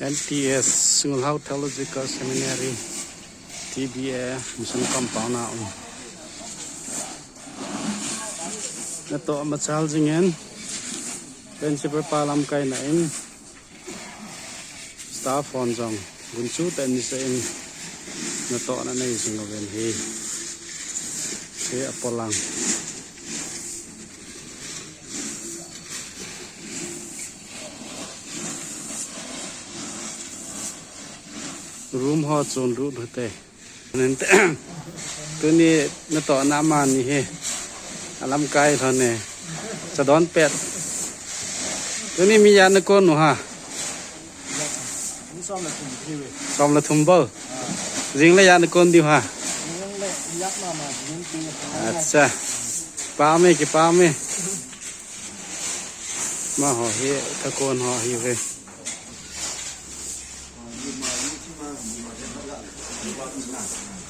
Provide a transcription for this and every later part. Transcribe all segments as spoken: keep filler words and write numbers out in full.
N T S, Ngulhao Theological Seminary, T B A, Mission Compound a um. Natoh machal jing in, Principal pa lamkaina in, staff hon jong gunchu tah in natohna nei jing uvin ahi. Hiche apolang. Room ho chun lut hite. Tuni natohna amani hi alamkai lhon e. Chadon pet. Tuni mi ijat nakon u ham? Som le thum bou. Jing le ijat nakon diu ham? Acha. Pame, kipame. Amaho hi, kakon ho ahiuve.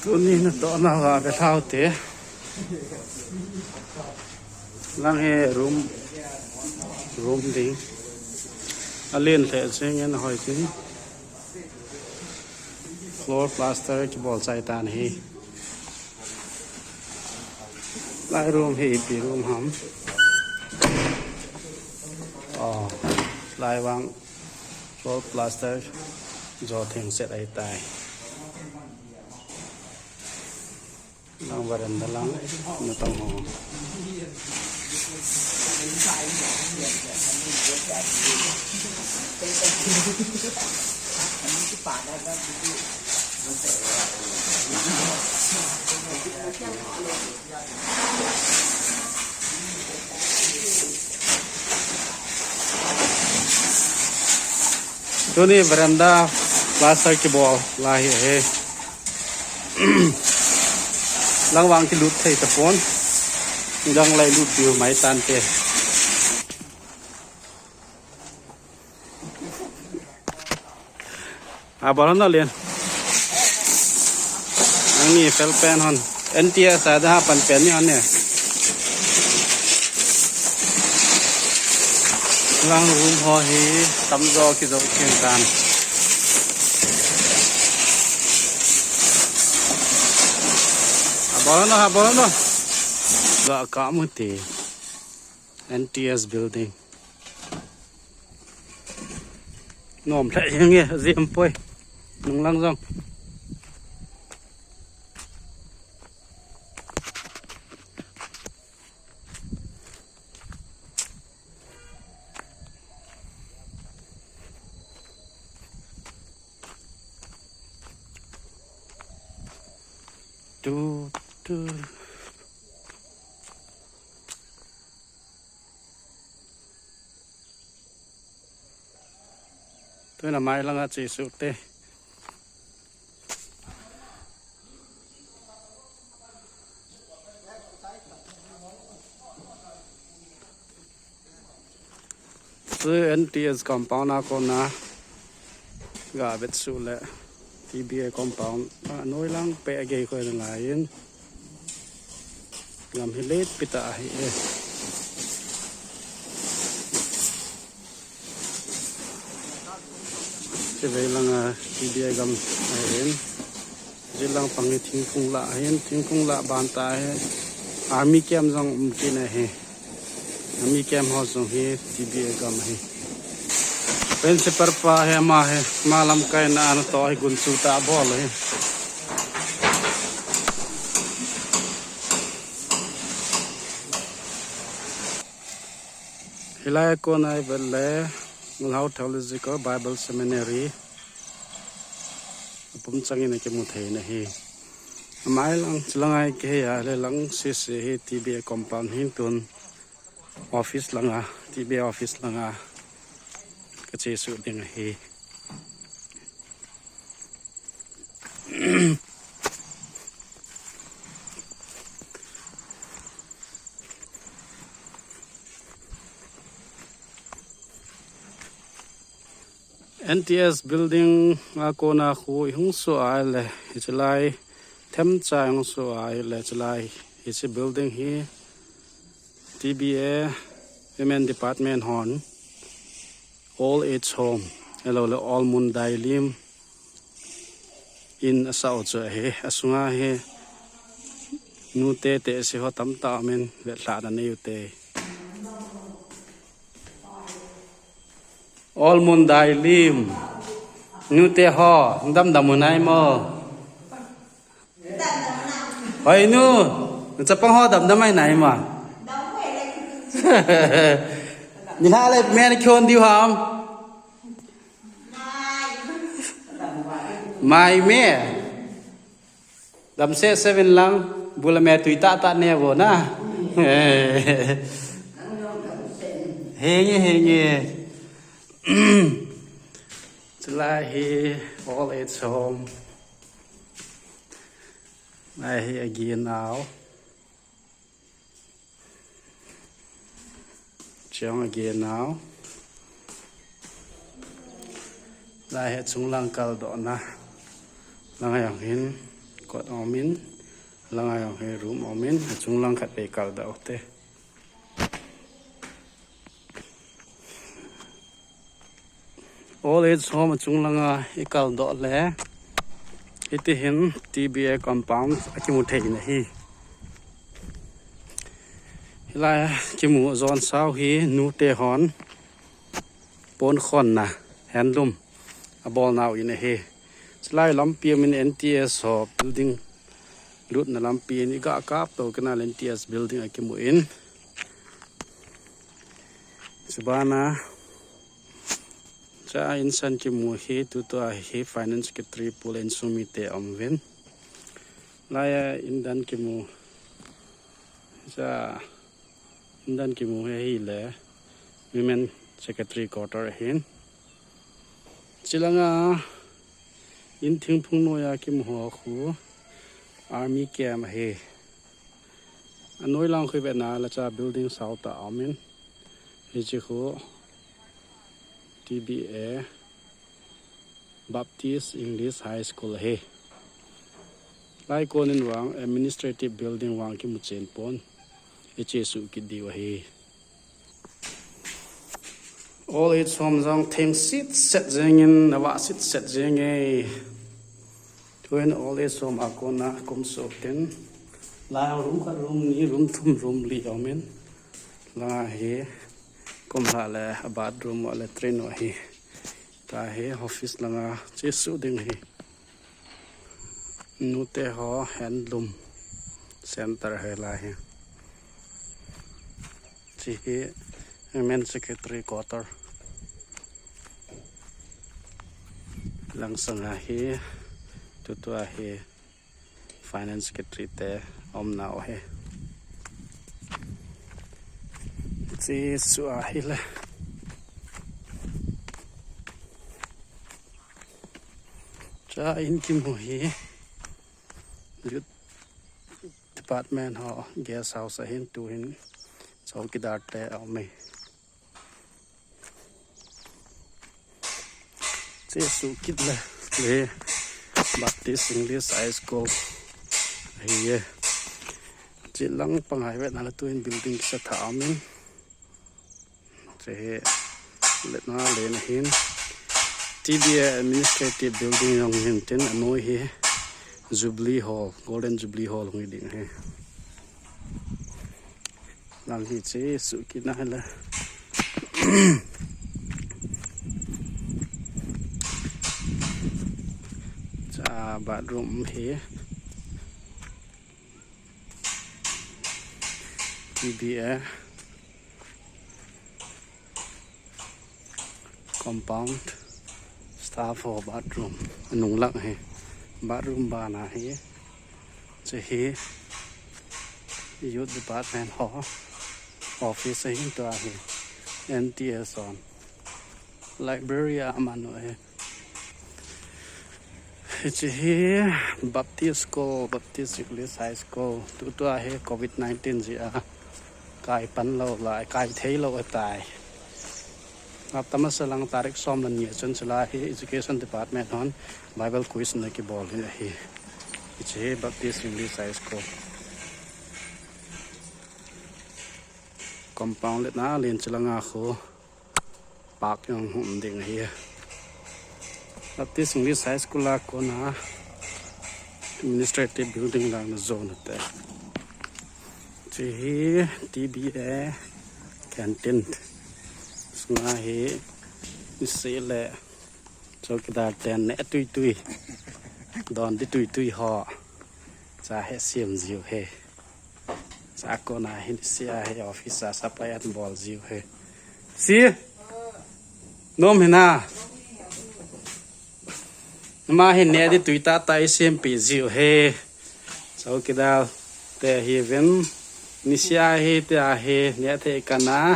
Tuni natohna uva ve lhau te. Lang hi room, room ding. Alen lheh jeng in ahoi jing. Floor plaster kibol chai tan ahi. Lai room hi ipi room ham? Oh, lai vang floor plaster jo theng set ahitai. Lang veranda lang natong ho. Tuni veranda plaster kibol lai ahi. Lang vang kilut thei tapon. Nidang lai lut diu mai tante. Abol hon alen. Nangni fel pen hon. N T S a da pan pen ni hon ne. Lang room ho hi tamjo kijo theng tan. Abol hon, abol hon. Ga ka mu te. N T S building. Nom lheh jeng e, jim poi. Nunglang jong. Tu, tu. Tuna mai langa chesuh te. Chu N T S compound a kona ga vet suh le T B A compound a noi lang peh a gei koi na lai in. Gam hi letpi tah ahi e. Chevei langa T B A gam ahin. Jilang pang hi thingphung lah ahin, thingphung lah ban tah hi. Army camp jong um kit ahi. Army camp ho jong hi T B A gam ahi. Principal pa hi ama hi, ama lamkaina a natoh hi gunchu tah bol ahi. Hilai a kona i vet le Ngulhao Theological Bible Seminary apum changin akimu thei na ahi. Amai lang, chulanga i kihei a, le lang sese hi T B A compound hin tun office langa, T B A office langa kachesuh ding ahi. N T S building a kona khu i hung suh a le, hiche lai themcha i hung suh a le, hiche lai, hiche building hi T B A Women Department hon old age home Hello le, Old Mundai Lim in asah u chu ahi. Asunga hi nute te si ho tamtah umin, vetlhahna nei u te. Old Mundai Lim. Nute ho, damdam u nai mo? Hoi nu, chapang ho damdam mai nai ma? Ni ha le men khon diu ham? Mai me. Dam se seven lang, bula me tui ta ta ne bo na. Henge, henge. Chulai hi old age home. Lai hi again now. Chiang again now. Lai hi chunglang kaldohna. Lang ayang hin kot omin. Lang ayang hin room omin. Chunglang khat pe kaldoh te. Old age home achung langa i kaldoh le, hiti hin T B A compound akimu thei in ahi. Hilai a kimu jon sau hi nute hon pon khonna handloom abolnau in ahi. Chulai lampi amin N T S ho building lutna lampi in i ga kap to kana N T S building akimu in. Chubana, cha insan kimu hi, tutua hi Finance Secretary Pu Lensumi te aum uvin. Laia indan kimu, cha indan kimu hi ahile Women Secretary Quarter ahin. Chulanga in thingphung noiya kimu ho khu Army Camp ahi. Anoi lang khu i vetna le cha building sao tah aumin. Hiche khu T B A Baptist English High School ahi. Lai konin vang administrative building vang kimu chen pon. Hiche suh kit diu ahi. Old age home jong theng sit set jengin, avah sit set jenge. Tuin old age home a kona kum sop tin. Lai room khat, room ni, room thum, room li aumin. Lai hi kum lha le a bathroom, a latrine ahi. Tahi office langa chesuh ding ahi. Nute ho handloom center ahi lai hi. Hiche hi Women Secretary Quarter. Langsanga hi tutua hi Finance Secretary te aumnau ahi. Chesuh ahile. Cha in kimu hi Youth Department ho guest house ahin, tuhin chowkidar te aume. Chesuh kit le, le Baptist English High School ahiye. Chelang pangai vetna le tuin building kisa tha aumin. Chehi letna len ahin. T B A Administrative Building jong hin tin anoi hi Jubilee Hall, Golden Jubilee Hall hung hi ding ahi. Lang hi chesuh kit na le. Cha bathroom hi. T B A compound staff ho bathroom anung lang hi. Bathroom bana hi. Chehi Youth Department ho office ahin, tua hi N T S hon library a amanu ahi. Hiche hi Baptist School, Baptist English High School. Tutua hi covid nineteen jeh a kai pan lou lai, kai thei lou ahitai. Hapta masa lang tarik som le ni a chun chulai hi Education Department hon Bible quiz ana kibol in ahi. Hiche hi Baptist English High School. Compound letna len chulanga khu park jong um ding ahi. Baptist English High School a kona administrative building lang na zone te. Chi hi T B A canteen. Sunga hi isi le chowkidar ten ne tui tui. Don di tui tui ho. Cha he siam jiu he. Cha kona hin sia he office a supply an bol jiu he. Si. Nom hina. Ma hin ne di tui tata i siam pi jiu he. Chowkidar te hi vin. Nisia hi te a hi ne the kana.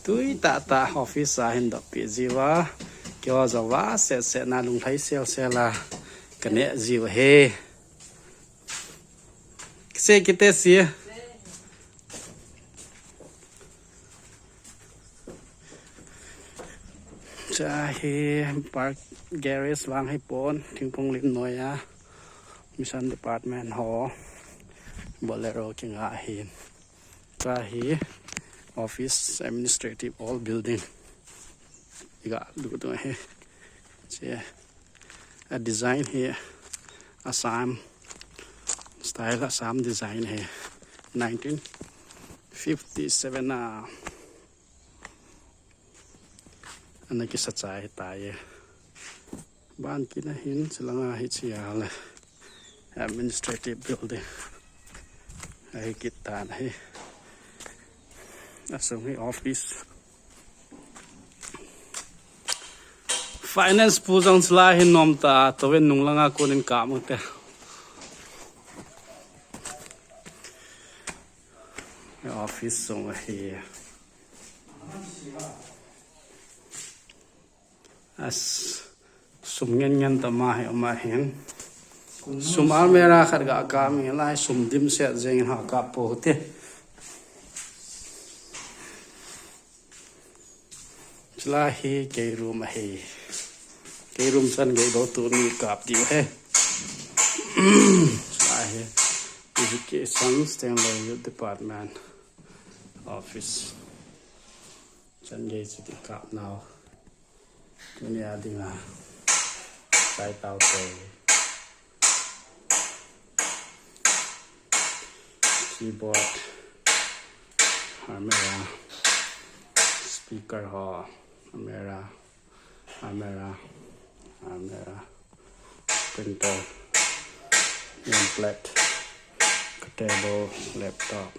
Tui tata office a hin dop pi jiu a. Kio jo va se se na lung lai sel sel a. Ka ne jiu he. Kise kite si. Cha hi park garage vang hi pon, thingphung lim noi a. Mission department ho. Bolero kinga hi. Cha hi office administrative all building. Iga lu tu hi. Che. A design hi Assam style, Assam design hi nineteen fifty-seven a ana kisa chai ta ye. Ban kina hin silanga hi chia le administrative building. Ahi kit ta na hi. Asung hi office. Finance pu jong chula hin nom ta, toven nung langa konin ka mu te. Office sung hi. As sum ngen ngen ta ma hi ama hin. Sum almera khat ga ka mi lai sum dim se jeng ha ka po te. Chula hi kei room ahi. Kei room chan gei do tu ni kap diu he. Chula hi Education Stanley Youth Department Office. Chan gei chu ti kap nau. Tuni a dinga sai tau te. Keyboard, almera, speaker ho, almera, almera, almera, printer, nameplate, table, laptop.